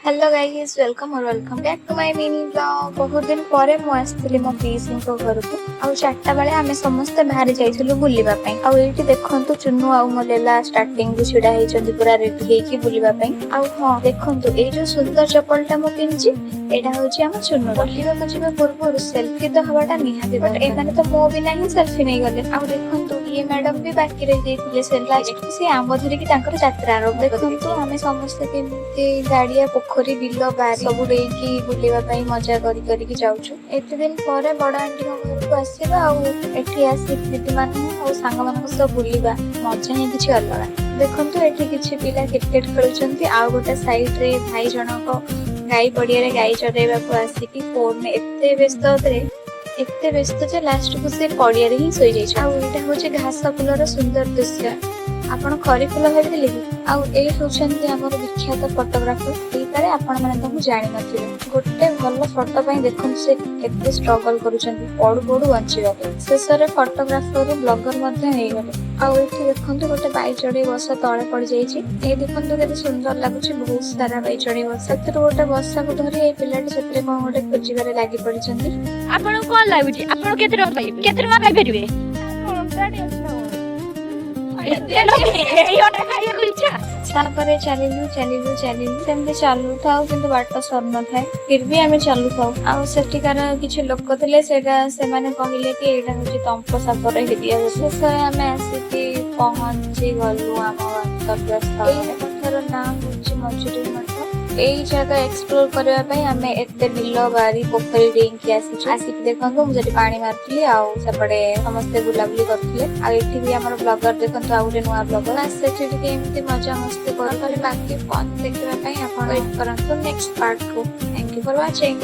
Hello guys, welcome or welcome back to my mini vlog. ବହୁତ ଦିନ ପରେ ମୁଁ ଆସିଥିଲି ମୋ ପିଇସିଙ୍କ ଘରକୁ ଆଉ 4ଟା ବେଳେ ଆମେ ସମସ୍ତେ ବାହାରି ଯାଇଥିଲୁ ବୁଲିବା ପାଇଁ। ଆଉ ଏଇଠି ଦେଖନ୍ତୁ, ଚୁନୁ ଆଉ ମୋ ଲେଲା ଷ୍ଟାର୍ଟିଂ ରୁ ଛିଡା ହେଇଛନ୍ତି ପୁରା ରେଡି ହେଇକି ବୁଲିବା ପାଇଁ। ଆଉ ହଁ, ଦେଖନ୍ତୁ, ଏଇ ଯୋଉ ସୁନ୍ଦର ଚପଲଟା ମୁଁ ପିନ୍ଧିଛି, ଏଇଟା ହଉଛି ଆମ ଚୁନୁ। ବୁଲିବାକୁ ଯିବା ପୂର୍ବରୁ ସେଲଫି ତ ହବାଟା ନିହାତି ଦରକାର। ଏମାନେ ତ ମୋ ବିନା ହିଁ ସେଲଫି ନେଇଗଲେ। ଆଉ ଦେଖନ୍ତୁ, ଇଏ ମ୍ୟାଡମ ବି ବାକି ରହିଯାଇଥିଲେ ସେଲଫି। ସେ ଆମ୍ବ ଧରିକି ତାଙ୍କର ଯାତ୍ରା ଆରମ୍ଭ। ଦେଖନ୍ତୁ, ଆମେ ସମସ୍ତେ କେମିତି ଗାଡିଆ, ପୋଖରୀ, ବିଲ, ବାରି ସବୁ ଦେଇକି ବୁଲିବା ପାଇଁ ମଜା କରି କରିକି ଯାଉଛୁ। ଏତେ ଦିନ ପରେ ବଡ ଆଣ୍ଟିଙ୍କ ଘରକୁ ଆସିବା ଆଉ ଏଠି ଆସିକି ଦିଦି ମାନେ ଆଉ ସାଙ୍ଗମାନଙ୍କ ସହ ବୁଲିବା ମଜା ହିଁ କିଛି ଅଲଗା। ଦେଖନ୍ତୁ, ଏଠି କିଛି ପିଲା କ୍ରିକେଟ ଖେଳୁଛନ୍ତି ଆଉ ଗୋଟେ ସାଇଡ ରେ ଭାଇ ଜଣକ ଗାଈ ପଡିଆରେ ଗାଈ ଚରେଇବାକୁ ଆସିକି ଫୋନରେ ଏତେ ବ୍ୟସ୍ତ ଥିଲେ, ଏତେ ବ୍ୟସ୍ତ ଯେ ଲାଷ୍ଟକୁ ସେ ପଡିଆରେ ହିଁ ଶୋଇଯାଇଛି। ଆଉ ଏଇଟା ହଉଛି ଘାସ ଫୁଲର ସୁନ୍ଦର ଦୃଶ୍ୟ। ଆପଣ ଖରି ଫୁଲ ଭାବିଥିଲେ କି? ଆଉ ଏଇ ହଉଛନ୍ତି ଆମର ବିଖ୍ୟାତ ଫଟୋଗ୍ରାଫର। ହେଇପାରେ ଆପଣ ମାନେ ତାଙ୍କୁ ଜାଣିନଥିବେ। ଗୋଟେ ଭଲ ଫଟୋ ପାଇଁ ଦେଖନ୍ତୁ ସେ କେତେ ଷ୍ଟ୍ରଗଲ କରୁଛନ୍ତି, ପଡୁ ପଡୁ ବଞ୍ଚିଗଲେ। ଶେଷରେ ଫଟୋଗ୍ରାଫରରୁ ବ୍ଲଗର ମଧ୍ୟ ହେଇଗଲେ। ଆଉ ଏଠି ଦେଖନ୍ତୁ, ଗୋଟେ ବାଇ ଚଢେଇ ବସା ତଳେ ପଡିଯାଇଛି। ଏଇ ଦେଖନ୍ତୁ, କେତେ ସୁନ୍ଦର ଲାଗୁଛି। ବହୁତ ସାରା ବାଇ ଚଢେଇ ବସା। ସେଥିରୁ ଗୋଟେ ବସାକୁ ଧରି ଏଇ ପିଲାଟି ସେଥିରେ କଣ ଗୋଟେ ଖୋଜିବାରେ ଲାଗି ପଡିଛନ୍ତି। ଆପଣଙ୍କୁ କଣ ଲାଗୁଛି, ଆପଣ କେତେ ଟଙ୍କା ପାଇବେ? କେତେ ଟଙ୍କା ପାଇପାରିବେ? ଏତେ ଟଙ୍କା? ଏଇ ଅଣ୍ଡା ଖାଇବାକୁ ଇଚ୍ଛା। ତାପରେ ଚାଲିଲୁ, ଚାଲିଲୁ, ଚାଲିଲୁ, ସେମିତି ଚାଲୁଥାଉ, କିନ୍ତୁ ବାଟ ସରୁନଥାଏ। ଫିର ବି ଆମେ ଚାଲୁଥାଉ। ଆଉ ସେଠିକାର କିଛି ଲୋକ ଥିଲେ, ସେଇଟା ସେମାନେ କହିଲେ କି ଏଇଟା ହଉଛି ତମ୍ପ ସାପର ଏରିଆ। ଶେଷରେ ଆମେ ଆସିକି ପହଞ୍ଚି ଗଲୁ ଆମ ଗନ୍ତବ୍ୟ ସ୍ଥଳରେ। ଏଇ ମଠର ନାଁ ହଉଛି ମଜୁରୀ ମଠ। ଏଇ ଜାଗା ଏକ୍ସପ୍ଲୋର କରିବା ପାଇଁ ଆମେ ଏତେ ବିଲ, ବାରି, ପୋଖରୀ ଡେଇଁକି ଆସିଛୁ। ଆସିକି ଦେଖନ୍ତୁ, ମୁଁ ସେଠି ପାଣି ମାରୁଥିଲି ଆଉ ସେପଟେ ସମସ୍ତେ ବୁଲାବୁଲି କରୁଥିଲେ। ଆଉ ଏଠି ବି ଆମର ବ୍ଲଗର, ଦେଖନ୍ତୁ, ଆଉ ଗୋଟେ ନୂଆ ବ୍ଲଗର। ସେଠି ଟିକେ ଏମିତି ମଜା ମସ୍ତି କରୁଥିଲେ। ବାକି ଫନ୍ ଦେଖିବା ପାଇଁ ଆପଣ ୱେଟ୍ କରନ୍ତୁ next ପାର୍ଟକୁ। Thank you for watching.